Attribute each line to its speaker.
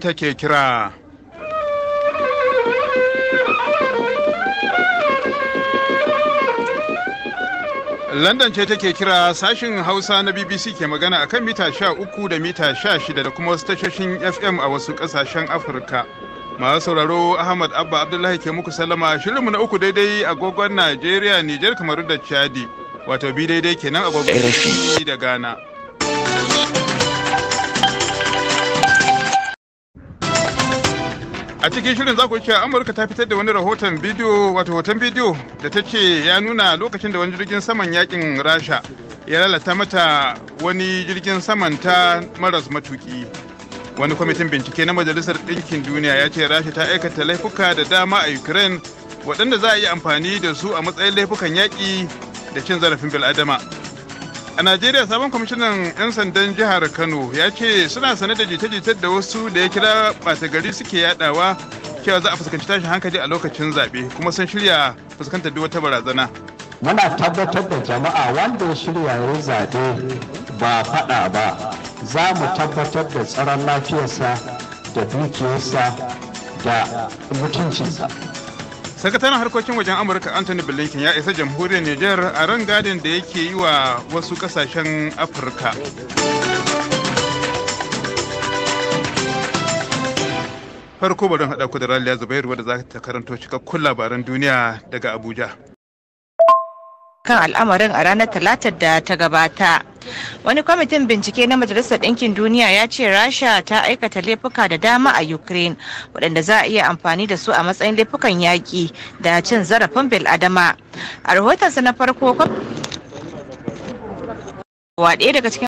Speaker 1: Take kira. London ce take kira, sashin Hausa na BBC ke magana akan mita 13 da mita 16 da kuma wasu tashoshin FM a wasu kasashen Afirka. Masu sauraro, Ahmad Abba Abdullahi ke muku sallama. Shirinmu na 3 daidai agogon Najeriya, Nijar, Kamaru da Chadi. Wato 2 daidai kenan agogon da Ghana. A cikin shirin za ku cewa Amurka ta fitar da wani rahoton bidiyo, wato hoton bidiyo da ta ce ya nuna lokacin da wani jirgin saman yakin Rasha ya lalata mata wani jirgin saman ta maras matuki. Wani kwamitin bincike na Majalisar Ɗinkin Duniya ya ce Rasha ta aikata laifuka da dama a Ukraine waɗanda za a iya amfani da su a matsayin laifukan yaƙi da cin zarafin bil'adama. A Najeriya, sabon kwamishinan 'yan sandan jihar Kano ya ce suna sane da jita-jitar da wasu da ya kira ɓata gari suke yadawa cewa za a fuskanci tashin hankali a lokacin zaɓe, kuma sun shirya fuskantar duk wata barazana.
Speaker 2: Muna tabbatar da jama'a, wanda ya shirya ya zaɓe ba faɗa ba, za mu tabbatar da tsaron lafiyarsa da dukiyarsa da mutuncinsa.
Speaker 1: Sakataren harkokin wajen Amurka Anthony Blinken ya isa Jamhuriyar Niger a rangadin da yake yi wa wasu kasashen Afirka. Farko bari haɗa ku da Raliya Zubairu wadda za ta karanto cikakkun labaran duniya daga Abuja.
Speaker 3: Kan al'amarin a ranar Talatar da ta gabata. Wani kwamitin bincike na Majalisar Ɗinkin Duniya ya ce Rasha ta aikata laifuka da dama a Ukraine waɗanda za a iya amfani da su a matsayin laifukan yaƙi da cin zarafin bil'adama. A rahotonsa na farko, wa ɗaya daga cikin